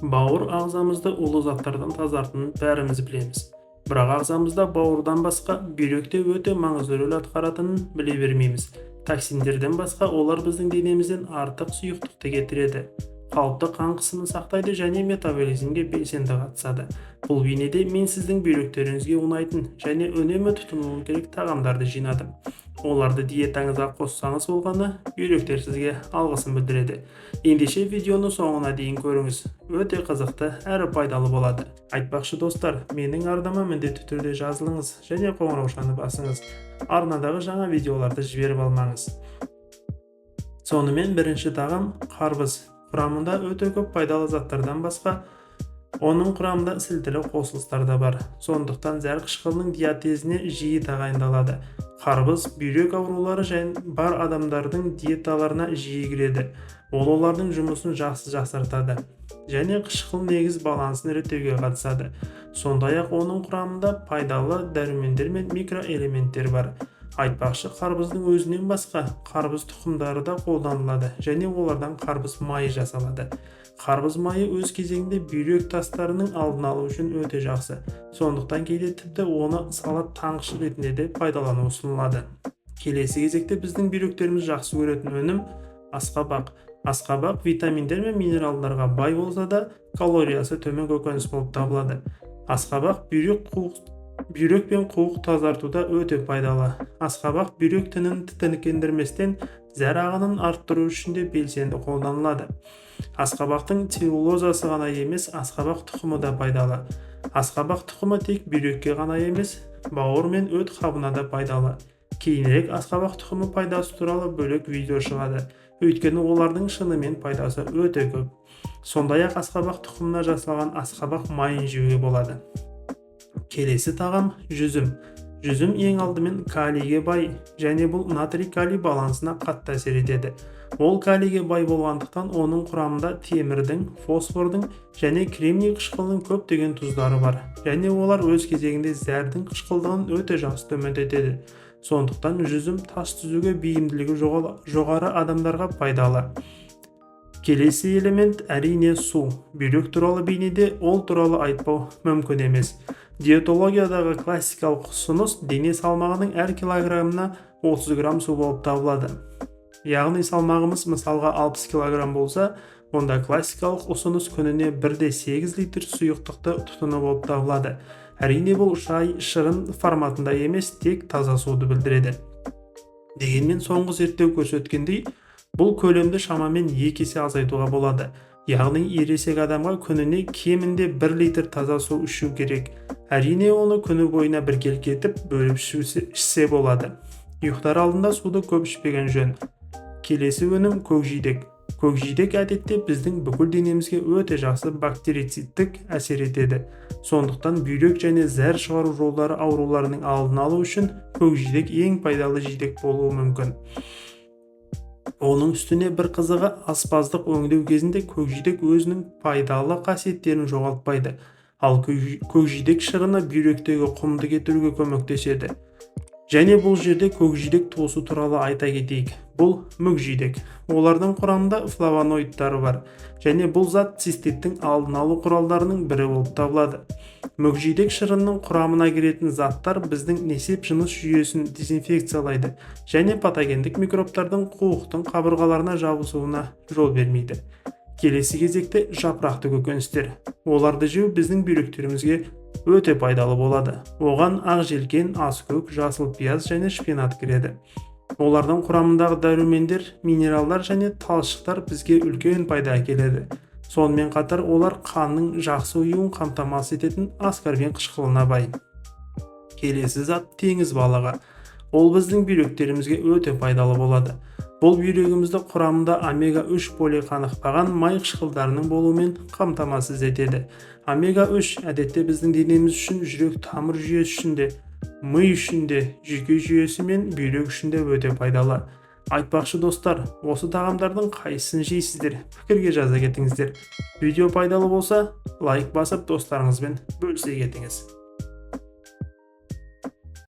Бауыр ағзамызды улы заттардан тазартатынын бәріміз білеміз. Бірақ ағзамызда бауырдан басқа бүйрек те өте маңызды рөл атқаратынын біле бермейміз. Токсиндерден басқа олар біздің денемізден артық сұйықтықты кетіреді. Қалыпты қан қысымын сақтайды және метаболизмге белсенді қатысады. Бұл бейнеде мен сіздің бүйректеріңізге ұнайтын және үнемі тұтынуы керек тағамдарды жинадым. Оларды диетаңызға қоссаңыз болғаны, бүйректер сізге алғысын білдіреді. Ендеше, видеоны соңына дейін көріңіз. Өте қызықты әрі пайдалы болады. Айтпақшы, достар, менің арнама міндетті түрде жазылыңыз және қоңыраушаны басыңыз. Арнадағы жаңа видеоларды жіберіп алмаңыз. Сонымен, бірінші тағам – қарбыз. Құрамында өте көп пайдалы заттардан басқа, оның құрамында сілтілі қосылыстар да бар. Сондықтан зәр қышқылының диатезіне жиі тағайындалады. Қарбыз бүйрек аурулары және бар адамдардың диеталарына жиі кіреді. Ол олардың жұмысын жақсы жақсартады және қышқыл негіз балансын реттеуге қатысады. Сондай-ақ оның құрамында пайдалы дәрумендер мен микроэлементтер бар. Айтпақшы, қарбыздың өзінен басқа қарбыз тұқымдары да қолданылады және олардан қарбыз майы жасалады. Қарбыз майы өз кезегінде бүйрек тастарының алдын алу үшін өте жақсы. Сондықтан кейде тіпті оны салат таңғышы ретінде де пайдалану ұсынылады. Келесі кезекте біздің бүйректеріміз жақсы көретін өнім – асқабақ. Асқабақ витаминдер мен минералдарға бай болса да, калориясы төмен көкөніс болып табылады. Асқабақ бүйрек пен қуық тазартуда өте пайдалы. Асқабақ бүйрек тінін тітіркендірместен, зәр ағынын арттыру үшін де белсенді қолданылады. Асқабақтың целлюлозасы ғана емес, асқабақ тұқымы да пайдалы. Асқабақ тұқымы тек бүйрекке ғана емес, бауыр мен өт қабына да пайдалы. Кейінірек асқабақ тұқымы пайдасы туралы бөлек видео шығады, өйткені олардың шынымен пайдасы өте көп. Сондай-ақ асқабақ тұқымына жасалған асқабақ майын жеуге болады. Келесі тағам – жүзім. Жүзім ең алдымен калийге бай және бұл натрий калий балансына қатты әсер етеді. Ол калийге бай болғандықтан, оның құрамында темірдің, фосфордың және кремний қышқылының көптеген тұздары бар және олар өз кезегінде зәрдің қышқылдығын өте жақсы төмендетеді. Сондықтан жүзім тас түзуге бейімділігі жоғары адамдарға пайдалы. Келесі элемент, әрине, су. Бүйрек туралы бейнеде ол туралы айтпау мүмкін емес. Диетологиядағы классикалық ұсыныс дене салмағының әр килограммына 30 грамм су болып табылады. Яғни салмағымыз, мысалға, 60 килограмм болса, онда классикалық ұсыныс күніне 1,8 литр сұйықтықты тұтыну болып табылады. Әрине, бұл шай, шырын форматында емес, тек таза суды білдіреді. Дегенмен соңғы зерттеу көрсеткендей, бұл көлемді шамамен 2 есе азайтуға болады. Яғни ересек адамға күніне кемінде 1 литр таза су ішу керек. Әрине, оны күні бойына біркелкі етіп бөліп ішсе болады. Ұйықтар алдында суды көп ішпеген жөн. Келесі өнім – көкжидек. Көкжидек әдетте біздің бүкіл денемізге өте жақсы бактерицидтік әсер етеді. Сондықтан бүйрек және зәр шығару жолдары ауруларының алдын алу үшін көкжидек ең пайдалы жидек болуы мүмкін. Оның үстіне, бір қызығы, аспаздық өңдеу кезінде көкжидек өзінің пайдалы қасиеттерін жоғалтпайды. Ал көкжидек шырыны бүйректегі құмды кетіруге көмектеседі. Және бұл жерде көкжидек туысы туралы айта кетейік. Бұл мүкжидек. Олардың құрамында флавоноидтары бар және бұл зат циститтің алдын алу құралдарының бірі болып табылады. Мүкжидек шырынның құрамына кіретін заттар біздің несеп жыныс жүйесін дезинфекциялайды және патогендік микробтардың қуықтың қабырғаларына жабысуына жол бермейді. Келесі кезекте жапырақты көкөністер. Оларды жеу біздің бүйректерімізге өте пайдалы болады. Оған ақ желкен, аскөк, жасыл пияз және шпинат кіреді. Олардың құрамындағы дәрумендер, минералдар және талшықтар бізге үлкен пайда әкеледі. Сонымен қатар олар қанның жақсы ұюын қамтамасыз ететін аскорбин қышқылына бай. Келесі зат – теңіз балығы. Ол біздің бүйректерімізге өте пайдалы болады. Бұл бүйрегімізді құрамында омега 3 полиқанықпаған май қышқылдарының болуымен қамтамасыз етеді. Омега 3 әдетте біздің денеміз үшін, жүрек тамыр жүйесі үшін де, ми үшін де, жүйке жүйесі мен бүйрек үшін де өте пайдалы. Айтпақшы, достар, осы тағамдардың қайсысын жейсіздер? Пікірге жаза кетіңіздер. Видео пайдалы болса, лайк басып, достарыңызбен бөлісе кетіңіз.